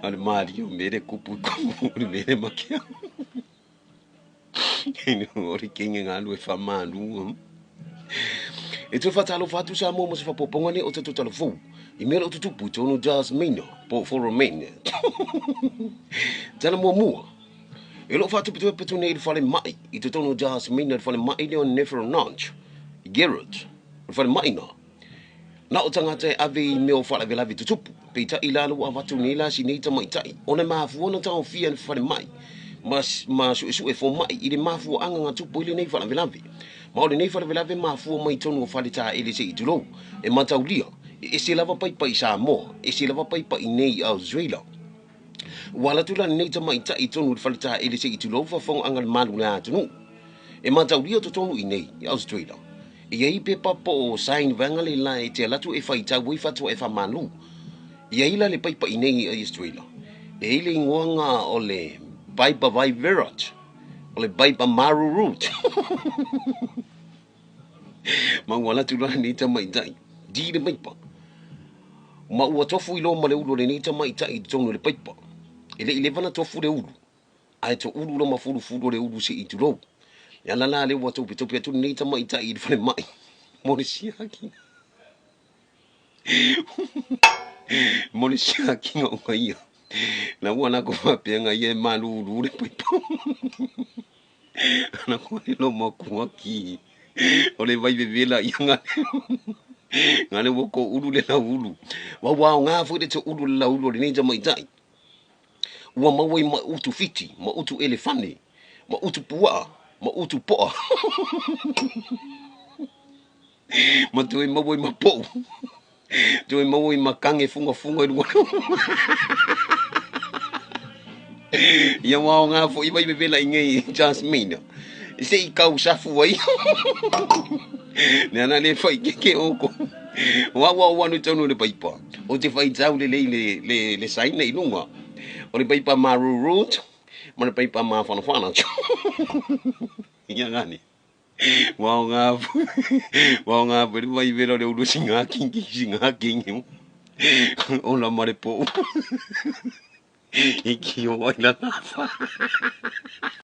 A o le malie o mea le kupu i kupu o le mea le makia. O le kenge galu e faamalu. E toe faatalofa atu Samoa mo se faaopoopoga nei o tatou talafou i mea o lo o tutupu i totonu o Jasmina po o Foromene. Tala muamua, e lo o faatupatupe nei i le falemai i totonu o Jasmina, le falemai lea o Nephronach Gerrard. O le falemai na, na o tagata e ave i mea o faalavelave tutupu. Peitai la ua avatu nei la si nei tamaitai, ona e mafua ona taofia le falemai ma suesue fomai i le mafuaaga na tupu i lenei faalavelave. Ma o lenei faalavelave mafua mai tonu o fale taele se i tulou, e mataulia, e ese lava paipa i Samoa, ese lava paipa i nei i Australia. Ua alu atu la lenei tamaitai i tonu i le fale taele se i tulou faafofoga le malu le atunuu. E mataulia totonu i nei i Australia. E i ai pepa po o sign vaega le la e te alu atu e faitau ai faatoa e faamalu. E i ai la le paipa i nei i Australia. E i ai le igoaga o le paipa vai verat, o le paipa marurut. Ma ua alu atu la lenei tamaitai, di le paipa. Ma ua tofu i loa ma le ulu o lenei tamaitai i totonu o le paipa. E le i leva na tofu le ulu, ae toulu loa ma fulufulu o le ulu se i tulou. E ala la lea ua topetope atu lenei tamaitai i le falemai mo le siakiina. Mo le siakiina o ia. La ua la ko faapea ia e malulu le paipa. Ana ko le lo makua ki. O le vai vevela ia ngale. Ngale ua ko ulu le laulu. Wa ua o ngā foi le te ulu le laulu o lenei tamaitai. Ua maua i ma utu fiti, ma utu elefane, ma utu puaa, ma utu poa. Ma toe maua i ma pou. Toe maua i ma kange fungafunga i luga. Ia ua o ngā foi vai vevela i ngei Jasmine. Se i kau safu ai. Ne ana le whai ke ke oko. Wa wa wa no tonu le paipa. O te whai tau le le le le le saina i lunga. O le paipa ma rurut, ma le paipa ma whanawhana. Ia ngani. Wa o ngā wa o ngā pere vai vela le ulu si ngā kingi si ngā kingi. O la mare po. I ki o ai la nafa.